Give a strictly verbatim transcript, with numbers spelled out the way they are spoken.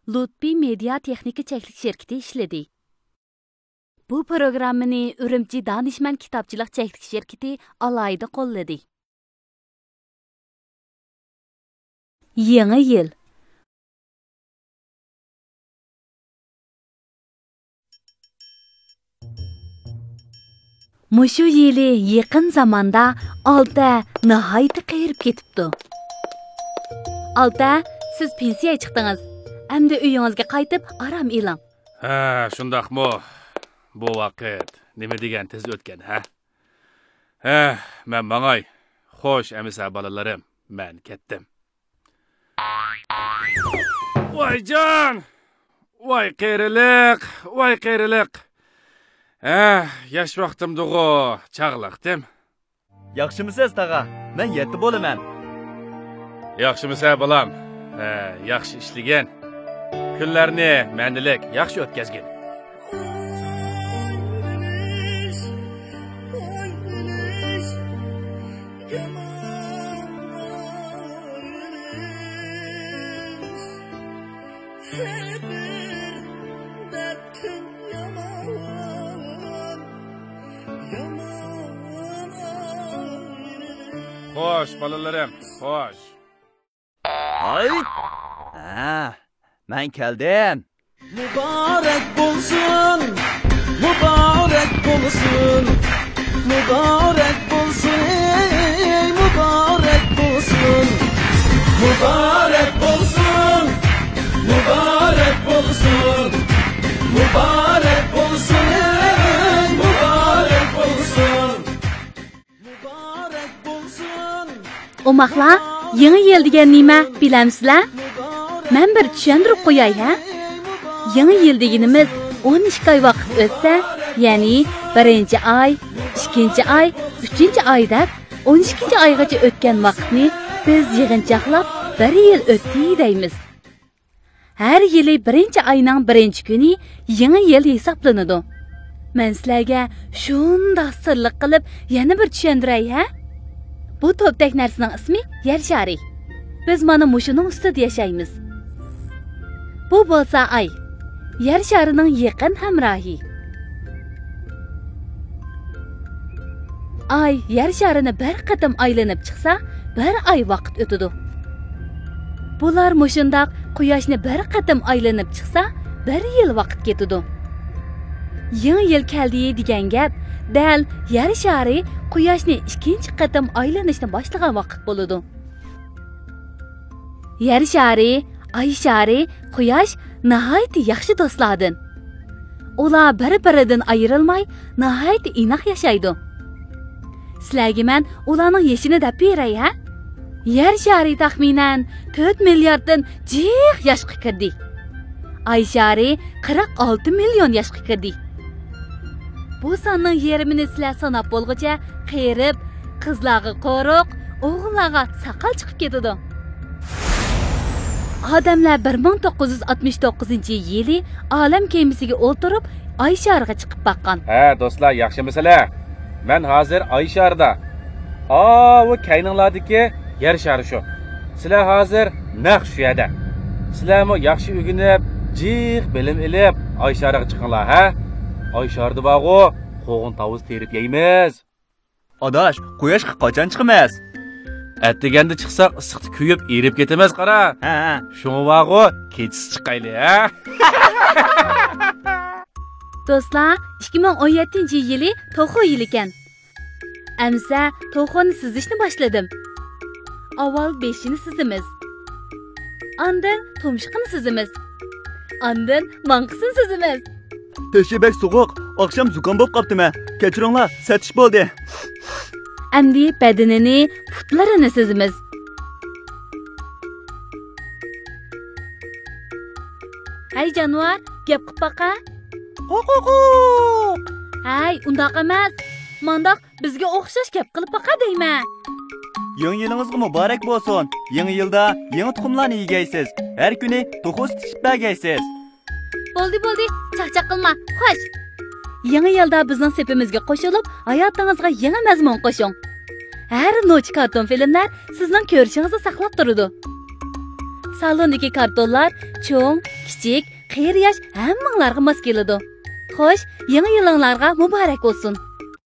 لۇتپى مېدىيا تېخنىكا چەكلىك شىركىتى ئىشلىدى. بۇ پروگراممىنى ئۈرۈمچى دانىشمەن كىتابچىلىق چەكلىك شىركىتى ئالاھىدە قوللىدى. يېڭى يىل. مۇشۇ يىلى يېقىن زاماندا ئالتە ناھايىتى قېرىپ كېتىپتۇ. ئالتە، سىز پېنسىيەگە چىقتىڭىز. ئەمدى ئۆيىڭىزگە قايتىپ ئارام ئېلىڭ. ھە، شۇنداقمۇ؟ بۇ ۋاقىت نېمە دېگەن تېز ئۆتكەن، ھە؟ ھە، مەن ماڭاي. خوش، ئەمىسە بالىلىرىم، مەن كەتتىم. ۋايجان! ۋاي قېرىلىق، ۋاي قېرىلىق! ھە، ياش ۋاقتىمدىغۇ، چاغلىقتىم. ياخشىمۇسىز، تاغا؟ مەن يەتتە بولىمەن. ياخشىمۇسەن، بالام؟ ھە، ياخشى ئىشلىگىن. كۈنلەرنى مەنىلىك، ياخشى ئۆتكەزگىن. خوش، بالىلىرىم، خوش. ھاي! ھە، مەن كەلدىم. مۇبارەك بولسۇن، مۇبارەك بولسۇن، مۇبارەك بولسۇن، ئەي مۇبارەك بولسۇن. مۇبارەك بولسۇن، مۇبارەك بولسۇن، مۇبارەك بولسۇن، ئەي مۇبارەك بولسۇن. ئوماقلار، يېڭى يىل دېگەن نېمە، بىلەمسىلەر؟ مەن بىر چۈشەندۈرۈپ قوياي ھە. يېڭى يىل دېگىنىمىز ئون ئىككى ئاي ۋاقىت ئۆتسە، يەنى بىرىنچى ئاي، ئىككىنچى ئاي، ئۈچىنچى ئاي دەپ ئون ئىككىنچى ئايغىچە ئۆتكەن ۋاقىتنى بىز يىغىنچاقلاپ بىر يىل ئۆتتى دەيمىز. ھەر يىلى بىرىنچى ئاينىڭ بىرىنچى كۈنى يېڭى يىل ھېسابلىنىدۇ. مەن سىلەرگە شۇنداق سىرلىق قىلىپ يەنە بىر چۈشەندۈرەي ھە. بۇ توپتەك نەرسىنىڭ ئىسمى يەر شارى. بىز مانا مۇشۇنىڭ ئۈستىدە ياشايمىز. بۇ بولسا ئاي. يەر شارىنىڭ يېقىن ھەمراھى. ئاي يەر شارىنى بىر قېتىم ئايلىنىپ چىقسا، بىر ئاي ۋاقىت ئۆتىدۇ. بۇلار مۇشۇنداق قۇياشنى بىر قېتىم ئايلىنىپ چىقسا، بىر يىل ۋاقىت كېتىدۇ. يېڭى يىل كەلدى دېگەن گەپ دەل يەر شارى قۇياشنى ئىككىنچى قېتىم ئايلىنىشنى باشلىغان ۋاقىت بولىدۇ. يەر شارى، ئاي شارى، قۇياش ناھايىتى ياخشى دوستلاردىن. ئۇلار بىر-بىرىدىن ئايرىلماي، ناھايىتى ئىناق ياشايدۇ. سىلەرگە مەن ئۇلارنىڭ يېشىنى دەپ بېرەي ھە. يەر شارى تەخمىنەن تۆت مىلياردتىن جىق ياشقا كىردى. ئاي شارى قىرىق ئالتە مىليون ياشقا كىردى. بۇ ساننىڭ يېرىمىنى سىلەر ساناپ بولغۇچە قېرىپ، قىزلارغا قورۇق، ئوغۇللارغا ساقال چىقىپ كېتىدۇ. ئادەملەر بىر مىڭ توققۇز يۈز ئاتمىش توققۇزىنچى يىلى ئالەم كېمىسىگە ئولتۇرۇپ، ئاي شارىغا چىقىپ باققان. ھە، دوستلار، ياخشىمۇسىلەر؟ مەن ھازىر ئاي شارىدا. ئاۋۇ كەينىڭلاردىكى يەر شارى شۇ. سىلەر ھازىر نەق شۇ يەردە. سىلەرمۇ ياخشى ئۆگىنىپ، جىق بىلىم ئېلىپ، ئاي شارىغا چىقىڭلار، ھە؟ ئاي شارىدا بارغۇ، قوغۇن تاۋۇز تېرىپ يەيمىز. ئاداش، قۇياشقا قاچان چىقىمىز؟ ئەتىگەندە چىقساق، ئىسسىقتا كۆيۈپ، ئېرىپ كېتىمىز، قارا. ھە، ھە. شۇڭا بارغۇ، كېچىسى چىقايلى، ھە؟ دوستلار، ئىككى مىڭ ئون يەتتىنچى يىلى توخۇ يىلىكەن. ئەمىسە توخۇنى سىزىشنى باشلىدىم. ئاۋۋال بېشىنى سىزىمىز. ئاندىن تۇمشۇقىنى سىزىمىز. ئاندىن ماڭقىسىنى سىزىمىز. تېشى بەك سوغۇق، ئاخشام زۇكام بولۇپ قاپتىمەن. كەچۈرۈڭلار، سەتىش بولدى. ئەمدى بەدىنىنى، پۇتلىرىنى سىزىمىز. ھەي جانىۋار، گەپ قىپ باقە. قوقوقوق. ھەي، ئۇنداق ئەمەس. مانداق بىزگە ئوخشاش گەپ قىلىپ باقە دەيمەن. يېڭى يىلىڭىزغا مۇبارەك بولسۇن. يېڭى يىلدا يېڭى تۇخۇملارنى يېگەيسىز. ھەر كۈنى توخۇ سۈتى ئىچىپ بەرگەيسىز. بولدى، بولدى، چاقچاق قىلما. خوش. يېڭى يىلدا بىزنىڭ سېپىمىزگە قوشۇلۇپ، ھاياتىڭىزغا يېڭى مەزمۇن قوشۇڭ. ھەر نوچى كارتون فىلىملەر سىزنىڭ كۆرۈشىڭىزنى ساقلاپ تۇرىدۇ. سالوندىكى كارتونلار چوڭ، كىچىك، قېرى ياش ھەممىڭلارغا ماس كېلىدۇ. خوش، يېڭى يىلىڭلارغا مۇبارەك بولسۇن.